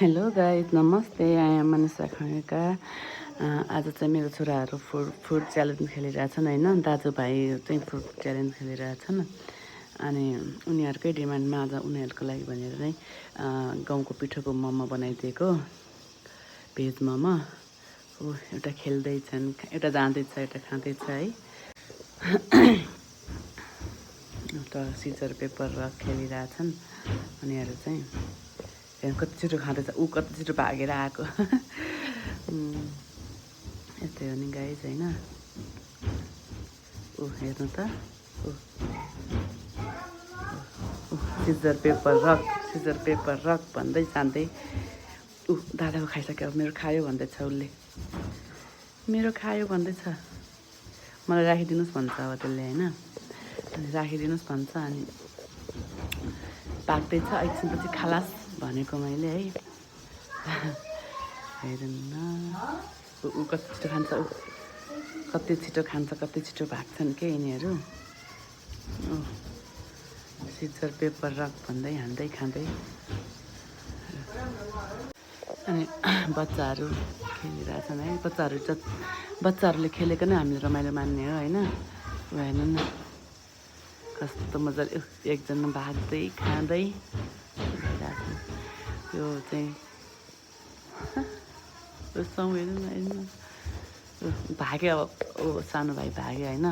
Hello guys नमस्ते I am Manisha Khadka. आज चाहिँ मेरो छोराहरू फुड च्यालेन्ज खेलिरहेछन् होइन। दाजुभाइ चाहिँ फुड च्यालेन्ज खेलिरहेछन् अनि उनीहरूकै डिमान्डमा आज उनीहरूको लागि भनेर नै गाउँको पिठोको मोमो बनाइदिएको भेज मोमो। एउटा खेल्दैछन्, एउटा जाँदैछ, एउटा खाँदैछ है। एउटा सिजर पेपर रक खेलिरहेछन् उनीहरू चाहिँ। कति छिटो खाँदैछ, ऊ कति छिटो भागेर आएको। यस्तै हो नि गाइज होइन। ऊ हेर्नु त, सिजर पेपर रक भन्दै जाँदै ऊ दादाको खाइसक्यो, मेरो खायो भन्दैछ उसले, मेरो खायो भन्दैछ। मलाई राखिदिनुहोस् भन्छ अब त्यसले होइन। अनि राखिदिनुहोस् भन्छ अनि पाक्दैछ। एकछिनपछि खालास भनेको मैले है। हेर्नु ऊ कति छिटो खान्छ, कति छिटो खान्छ, कति छिटो भाग्छन् के यिनीहरू। सिजर पेपर रक भन्दै हान्दै खाँदै। अनि बच्चाहरू खेलिरहेछन् है। बच्चाहरूले खेलेको नै हामीले रमाइलो मान्ने हो होइन। हेर्नु न कस्तो मजाले एकजना भाग्दै खाँदै यो चाहिँ हेर्नु न हेर्नु भाग्यो। अब सानो भाइ भाग्यो होइन।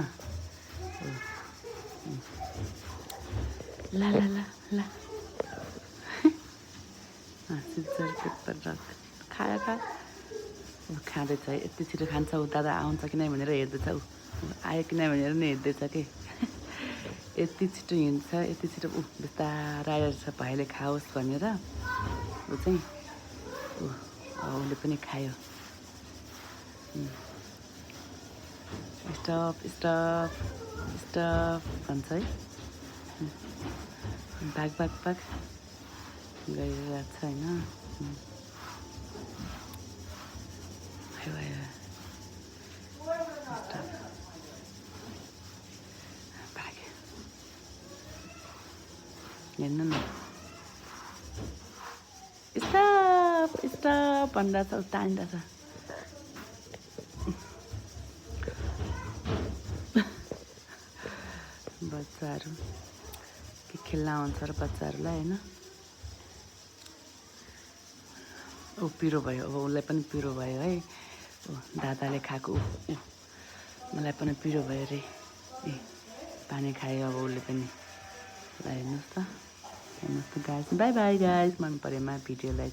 ला ला ला ला सिजर पेपर रक खायो खाँदैछ। यति छिटो खान्छ ऊ, दादा आउँछ कि नै भनेर हेर्दैछ। ऊ आयो कि नै भनेर नि हेर्दैछ कि। यति छिटो हिँड्छ, यति छिटो ऊ बिस्तारै आइरहेछ भाइले खाओस् भनेर। ऊ चाहिँ उसले पनि खायो। स्टप स्टप स्टप भन्छ है। भाग गइरहेको छ होइन। भाग्यो हेर्नु न स्टप भनिरहेछ, ऊ तानिरहेछ। बच्चाहरू के खेल्न आउँछ र बच्चाहरूलाई होइन। ऊ पिरो भयो, अब उसलाई पनि पिरो भयो है। दादाले खाएको मलाई पनि पिरो भयो रे। पानी खायो अब उसले पनि। ल हेर्नुहोस् त गाइज, बाई बाई गाइज। मन परेमा भिडियोलाई